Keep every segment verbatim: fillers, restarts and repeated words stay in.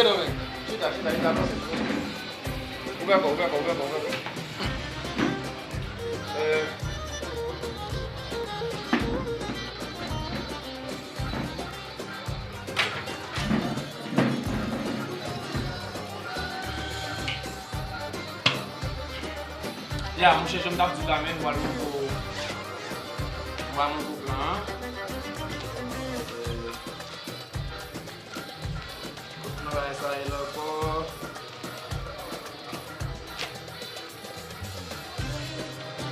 Chita, chita, chita, avanse. Ouvè kò, ouvè kò, ouvè kò, ouvè kò. Eh. Ya, monchè, jan m t ap di w la, men, m pral montre w, m pral montre w plan an. Kote nan bagay sa ye la ankò?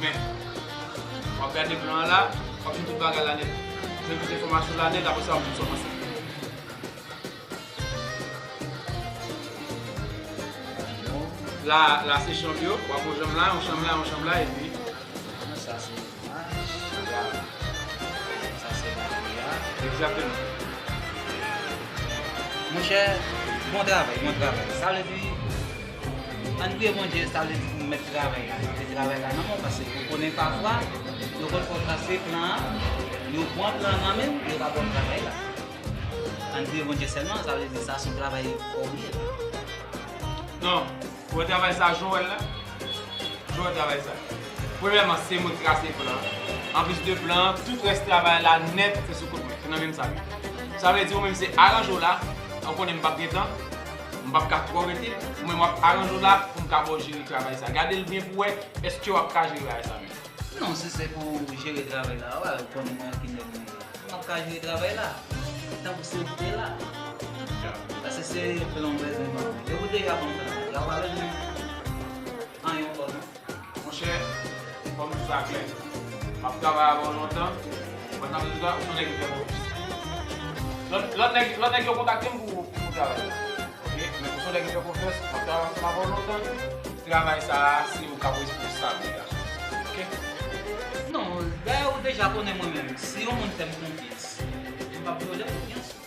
Men, w ap gade plan an la, w ap jwenn tout bagay la nèt. Jwenn tout enfòmasyon la nèt, apre sa, w ap jwenn sa w panse. La, la se chanm yo, w ap wè yon chanm la, yon chanm la, yon chanm la, epi. Sa se Sa se la. Egzakteman. Monchè, bon travay, bon travay. Sa vle di, ann priye Bondye, sa vle di pou mèt travay la, mete travay la nan men w, paske ou konnen pafwa, yo konn fè w trase plan an, yo pran plan an nan men w, yo pa ba w travay la. Ann priye Bondye sèlman, sa vle di sa se yon travay pa w ye. Non, pou travay sa, jan w wè l la, Jodi a bay sa. Premyèman, se mwen ki trase plan an. Anplis de plan an, tout rès travay la nèt, se sou kont mwen. Se nan men m sa ye. Sa vle di, ou menm se aranje w la, ou konnen m p ap gen tan, m p ap ka twò rete, ou menm w ap aranje w la pou m ka ba w jere travay sa. Gade l byen pou w wè, èske w ap ka jere bagay sa menm? Non, si se pou jere travay la, w konnen mwen ki nèg mwen ye. M ap ka jere travay la. Tankou se ou ki te la. Paske se plan w bezwen ban mwen. Depi w deja ban m plan, y a pa bezwen anyen ankò non. Monchè, fò m di sa klè. M ap travay avè w lontan. Pandan m di sa, ou se yon nèg ki fè konfyans. Lòt, lòt nèg, lòt nèg yo kontakte m pou, pou travay la. Ok? Men ou se yon nèg ki fè konfyans, m ap travay ansanm avè w lontan. Travay sa a, se ou k ap responsab li, gason. Ok? Non, dayè ou deja konnen mwen menm. Si yon moun fè m konfyans, m p ap vyole konfyans ou.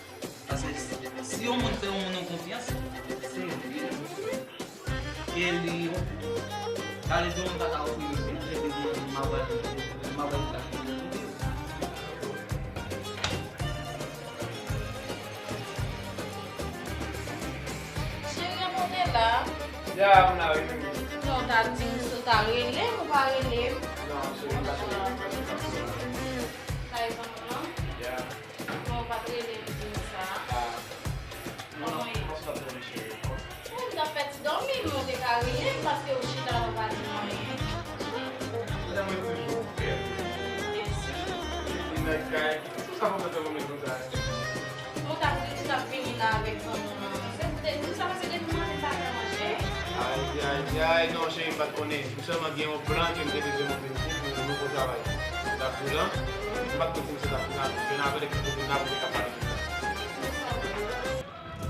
Paske si, si yon moun fè yon moun yon konfyans, se yon vi. E li, sa vle di yon moun pa ka ofri yon vi, epi mwen, m ap al, m ap al ta. Cheri, an monte la. Ya, m la, wi, wi. Non, w ta di m si w ta rele m, ou pa rele m. Non, cheri, m pa t rele m. Sa e zanmi w lan? Ya. Non, ou pa t rele m di m sa. Ah. Non, non, kòman w ye? Kòman w ap dòmi, cheri? Wi, m t ap fè ti dòmi, men w te ka rele m paske ou chita la, ou pa di m anyen. Mwen toujou fè. Byen si. Epi nèg kay, sa fè w fè dòmi konsa? Bon, w t ap di, w t ap vini la avèk zanmi w lan. Se, se, sa pase depi maten, m pa fè manje. Ay, ay, ay, non, cheri, m pa t konnen. M sèlman gen yon plan ke m te bezwen monte isit pou yon nouvo travay. M t ap di w lan, m pa t konn si misye t ap vin la, vin avè l, epi pou vin la, pou te ka pale de sa.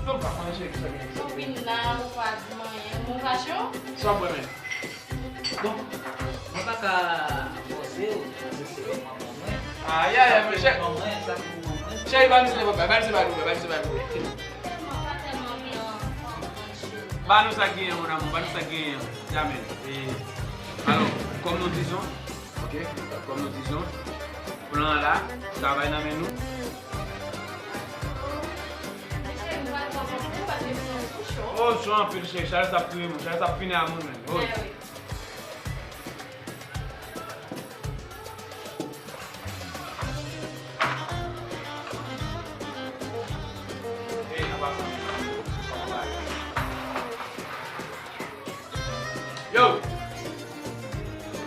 Non, m pa konnen, cheri, kisa gen, kisa gen. Ou vin la, ou pa di m anyen. Ou fache w? Sa w ap bwè menm? Bon, mwen pa ka fòse w, se se manman mwen. Ay, ay, ay, men chè-, manman mwen, sa se manman mwen. Cheri, ba misye, ba misye, ba misye, ba misye. Tèlman, pa tèlman byen anfan, anfan, cheri. Ba nou sa k genyen, mon amour, ba nou sa k genyen. Jamè. E, alò, kòm nou dizon, ok, kòm nou dizon, plan an la, travay nan men nou. Men cheri, m pral pran kòb pou ou, paske m pran sou cho. Oh, cho anpil, cheri, chalè sa ap touye moun, chalè sa ap fini a moun menm. Oh. Mèwi. Yo!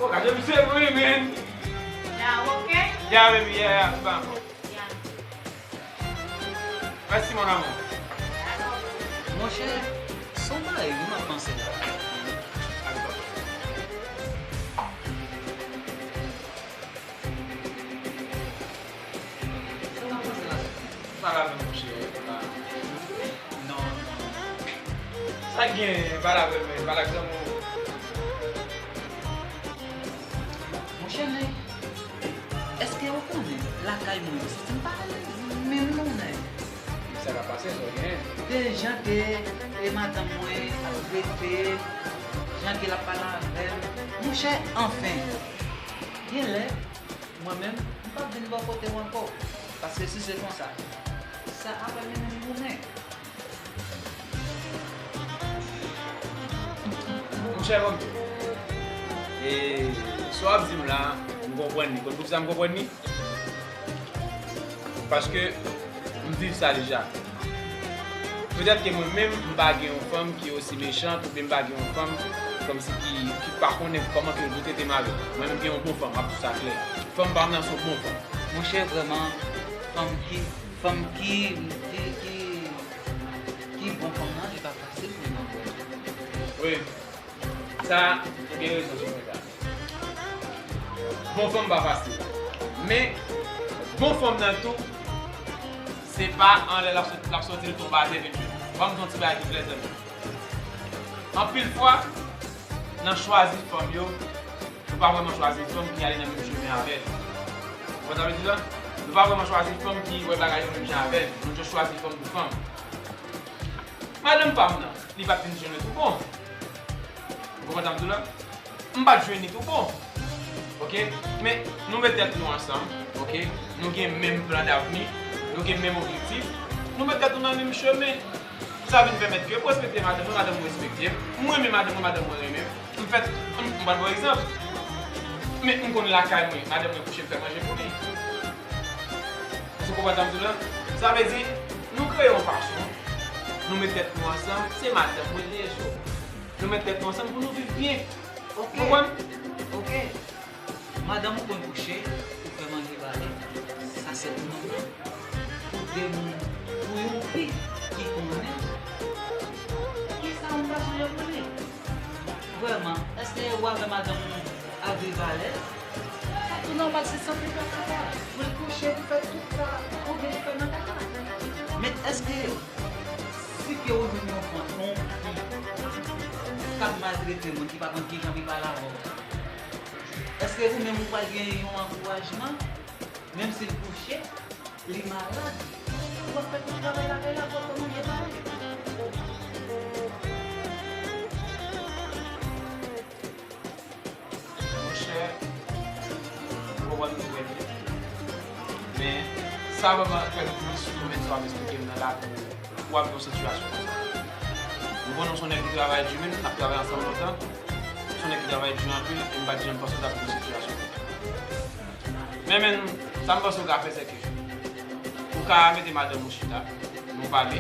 Oh, gade misye vre, man! Ya, ok? Ya, baby, ya, ya, se pa ankò. Ya. Mèsi, mon amour. Monchè, se yon bagay wi m ap panse la. Sa w ap panse la? Pale avè m, monchè. Non, non, non. Sa k gen? Pale avè m, pale ak zanmi w. Monchè, men, èske ou konnen lakay mwen, si m pa ale menm non, nèg? Sa ka pase, sa w genyen. De jan ke, e, madanm mwen ap trete, jan ke l ap pale avè m. Monchè, anfen, genlè, mwen menm, m p ap vin bò kote w ankò. Paske si se konsa, sa ap al mennen m goumen. Chè fanm, e sa w ap di m la, m konprann li. Konn poukisa m konprann li? Paske m viv sa deja. Petèt ke mwen menm, m pa gen yon fanm ki osi mechant, oubyen m pa gen yon fanm kòmsi ki, ki pa konnen kòman ke l pou trete m avè l. Mwen menm gen yon bon fanm, m ap di sa klè. Fanm pa m nan se yon bon fanm. Monchè, vrèman, fanm ki, fanm ki, ki, ki, ki bon fanm nan, li pa fasil pou yon nonm. Wi. Sa, ou gen rezon sou pwen sa. Bon fanm pa fasil. Men, bon fanm nan tou, se pa anlè l ap sot-, l ap soti l tonbe atè vin jwenn ou. Ban m di w yon ti bagay ki klè, zanmi. Anpil fwa, nan chwazi fanm yo, nou pa vrèman chwazi fanm ki ale nan menm chemen avè n. Ou konprann sa m vle di la? Nou pa vrèman chwazi fanm ki wè bagay yo menm jan avè n. Nou just chwazi fanm pou fanm. Madanm pa m nan, li pa t vin jwenn mwen tou bon. Ou konprann sa m di w la? M pa t jwenn li tou bon. Oke? Men, nou met tèt nou ansanm. Oke? Nou gen menm plan davni. Nou gen menm objektif. Nou met tèt nou nan menm chemen. Sa vin pèmèt ke m respekte madanm mwen, madanm mwen respekte m. M renmen madanm mwen, madanm mwen renmen m. M fè, m, m pral ba w egzanp. Men m konn lakay mwen, madanm mwen kouche, m fè manje pou li. Èske w konprann sa m di w la? Sa vle di, nou kreye yon fason, nou met tèt nou ansanm, se madanm mwen li ye, cho. Nou met tèt nou ansanm pou nou viv byen. Oke. Konprann? Oke. Madanm ou konn kouche, ou fè manje ba li. Sa se pou nonm nan. Pou de moun, pou yon fi ki konnen. Kisa ou pa sonje pou li? Vrèman, èske ou avè madanm ou ap viv alèz? Sa tou nòmal, se sanble pa kaka. Pou l kouche, pou fè tout sa, ou gen pou fè nan kaka. Men èske, si ke ou jwenn yon fanm, yon fi, k ap maltrete moun, ki pa konn kijan pou l pale avè w, èske ou menm ou pral gen yon ankourajman, menm si l kouche, li malad, w ap fè tout travay lakay la pou w fè manje ba li? Monchè, m konprann nou trè byen. Men, sa vrèman fè m plis tonbe sou ap esplike m nan la pou, pou w ap gen yon sitiyasyon konsa. M konnen w se yon nèg ki travay di, men n ap travay ansanm lontan. W se yon nèg ki travay di anpil, e m pa t janm panse w t ap gen yon sitiyasyon konsa. Men, men, sa m panse w ka fè, se ke ou ka mete madanm ou chita, nou pale.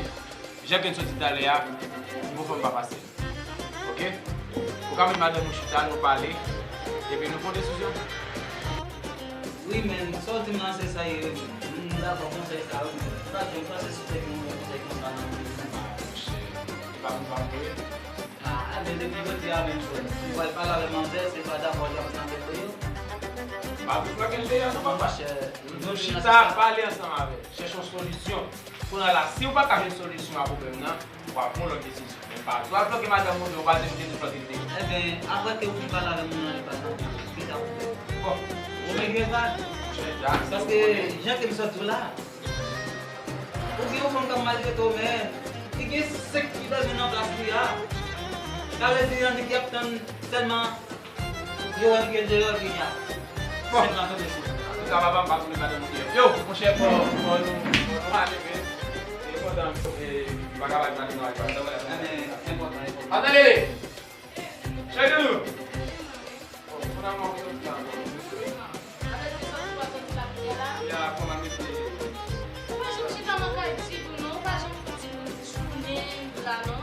Jan ke n sot di talè a, bon fanm pa fasil. Oke? Ou ka met madanm ou chita, nou pale, epi nou pran desizyon. Wi, men, sa w di m nan, se sa ye, wi. M dakò konsèy sa, wi, men m pa t janm panse si w te gen yon bon konsèy konsa nan men m. Ah, monchè, e pa pou m pa vre. Ah, men depi jodi a menm, frè m, si w al pale avèk manzè, se pa dakò l ap nan tèt li yo. Pa pou frè m te a, non, papa. Monchè, nou chita, pale ansanm avè l. Chèche yon solisyon. Kounye a la, si w pa ka jwenn solisyon a pwoblèm nan, w a pran yon lòt desizyon. Men pa di w al bloke madanm ou, men w pa di m te di w bloke l te. Enben, apre ke w fin pale avè moun nan, li pa t ap pita pwoblèm. Bon. Ou regreta? Paske, jan ke m sot di w la, ou gen yon fanm k ap maltrete w, men li gen senk ki bezwen nan plas li a. Sa vle di, annik y ap tann sèlman Yo wè m gen deyò, gen ya. Bon. Sèl nan tonbe sou. Antouka, papa m pa tounen madanm ou deyò. Yo, monchè, fò, fò nou, fò nou ale, men. E kontan, e, m pa ka bay madanm nan al pase. Enben, enpòtan, enpòtan. Atann, Lele! Cheri doudou! Bon, finalman, ou soti la ankò. Ya, kòman mete? Ou pa janm chita nan kay di nou, non? Ou pa janm fouti pou nou jounen la, non?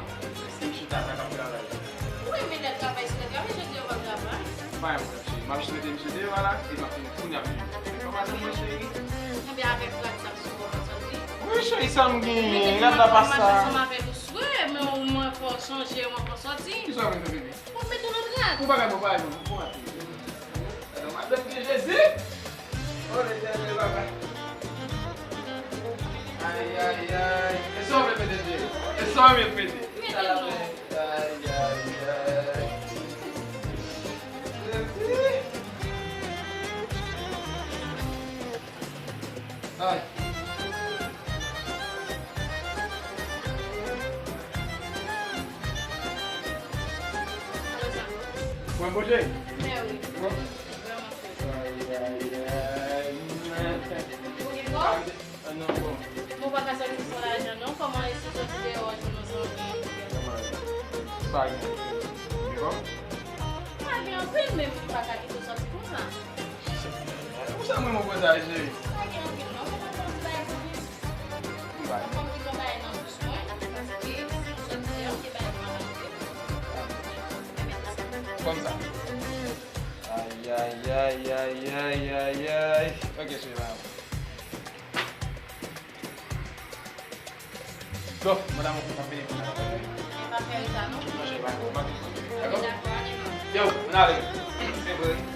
Se chita sa k ap travay. Ou renmen lè travay, si lè travay, jodi a w ap travay. Pa gen pwoblèm, cheri. M ap jis mete misye deyò a la, e m ap vini kounye a vini. Kòman madanm mwen, cheri? Enben, avèk rad sa sou kò w, pa sòti. Wi, cheri, sa m genyen, rad la pa sa. Mete m ansanm avèk ou swè, men ou mwen fè w chanje, ou mwen fè w sòti. Kisa w vin fè, bebe? W ap mete yon lòt rad. Ou pa ka bon, pa bon, bon, bon. Madanm gen Jezi. Oh, Letènèl, papa. Ay, ay, ay. E sa w vle mete, Jezi? E sa w vle mete? Mete non. Ay, ay, ay. Jezi. Ay. Mwen bouje? Mè wi. Bon. Vrèman fre. Ay, ay, ay. Ou gen kòb? Ah, non, bon. Mwen pa ka sòti san lajan, non. Kòman e si sòti deyò, w ap jwenn yon zanmi? Pa gen. Gen kòb? Wi, men m pa ka kite w sòti konsa. Konsa mwen, mwen konsa, cheri. Pa gen anpil non, se pa fòm ti bagay pou li. Fòm ti bagay nan bouch mwen, paske sòti an, se bagay mwen achte. Kòmsa. Ay, ay, ay, ay, ay, ay, ay. Ok, cheri, ba mwen. Bon, mon amour, m ap vini pou nou. E pa fè l sa non. Non, cheri, ba mwen. Dakò? Dakò, ale non. Yo, mwen ale. Se vre.